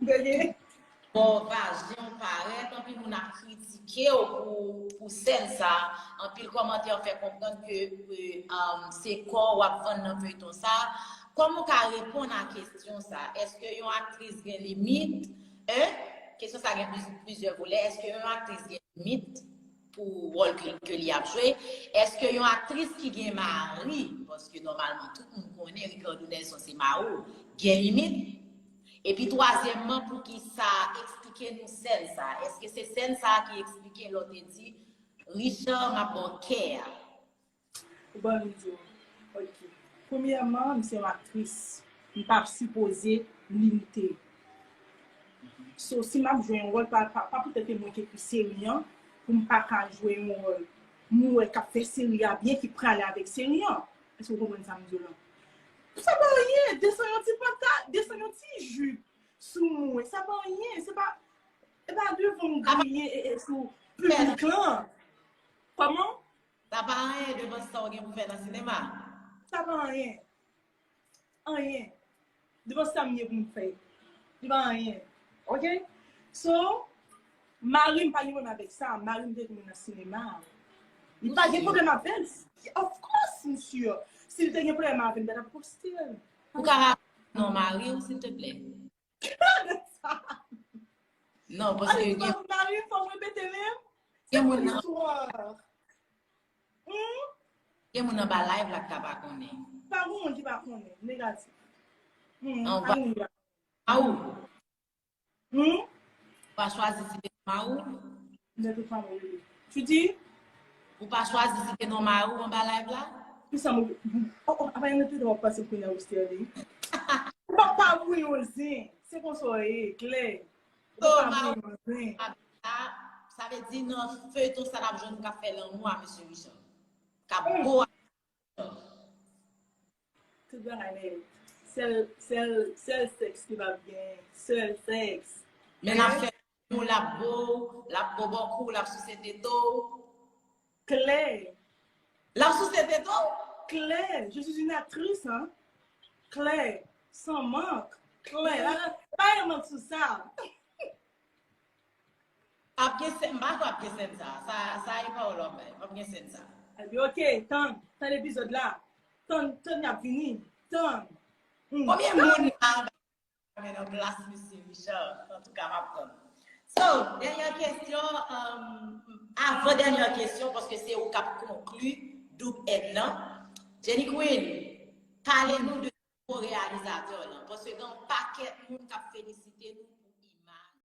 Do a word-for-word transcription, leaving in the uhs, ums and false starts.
Gade. Bon, vajen w parèt, anpil moun ap kritike w pou, pou sèn sa. Anpil kòmantè fè konprann ke euh, um, se kò w ap vann nan feyton sa. Kòman w ka reponn a kesyon sa? Èske yon aktris gen limit? Hein? Kesyon sa gen pliz- plizyè volè. Èske yon aktris gen limit pou wòl ke, ke li ap jwe? Èske yon aktris ki gen mari, paske nòmalman tout moun konnen Ricardo Nelson se mari w, gen limit? Epi twazyèmman, poukisa, eksplike nou sèn sa? Èske se sèn sa ki eksplike lè w te di Richard m ap ba w kè a? Ou ban m di w. Ok. Premyèman, m se yon aktris. M pa sipoze limite. So, si m ap jwe yon wòl, pa, pa, pa poutèt ke mwen ki ekri seri an, pou m pa ka jwe yon wòl. M wè k ap fè seri a byen, ki prale avèk seri an. Èske w konprann sa m di w la? Sa pa anyen, desann yon ti pantalon, desann yon ti jip sou mwen. Sa pa anyen, se pa, e pa devan m griye e, e sou piblik lan. Kòman? Sa pa anyen devan sa w gen pou fè nan sinema. Sa pa anyen. Anyen. Devan sa m gen pou m fè. Li pa anyen. Ok? So, mari m pa gen pwoblèm avèk sa. Mari m te konn nan sinema. Li pa gen pwoblèm avè l. Of course, m si. Si l te gen pwoblèm avè l, m pa t ap poste l. Ou ka raple non mari w, silteplè? Gade sa. Non, paske Ay, gen, mari, fò m repete menm. gen moun nan, Istwa. Hmm? Gen moun anba live la k ta pa konnen. Pa gen moun ki pa konnen. Negatif. Hmm, An pa gen moun ki pa Mari w, Hmm? pa chwazi site non mari w. Nèg ou pa mwen. Tu dis? Ou pa chwazi site non mari w anba live la? Ki sa mwen. Oh, oh, apa yon te wap pase pou yon Sterling. Ou pa pa mwen yon zen. Se konsa w ye, klè. Ou So, pa pa mari mwen yon zen. Sa, sa vle di nan feyton sa n ap jwenn k ap fè lanmou a mesye Richard. K ap bo a. Tout bagay nèt. Sèl, sèl, sèl sèks ki pa byen. Sèl sèks. Men l ap fè lanmou, l ap bo, l ap bo bòkou, l ap souse tete w. Klè. L ap souse tete w? Klè. Je suis une actrice, hein. Klè. Sans manque. Klè. Pa, pa gen mank sou sa. Ap gen sèn, m pa kwè ap gen sèn sa. Sa, sa e pawòl w ap bay. P ap gen sèn sa. Epi, ok, tann, tann epizòd la. Tann, tann y ap vini. Tann. Hmm. Konbyen moun la anba men nan plas mesye Richard? Antouka, m ap tann. So, dènyè kesyon, um, avan dènyè kesyon, paske se ou k ap konkli Doub N nan. Jenny Queen, pale nou de nouvo reyalizatè lan, paske gen yon pakèt moun k ap felisite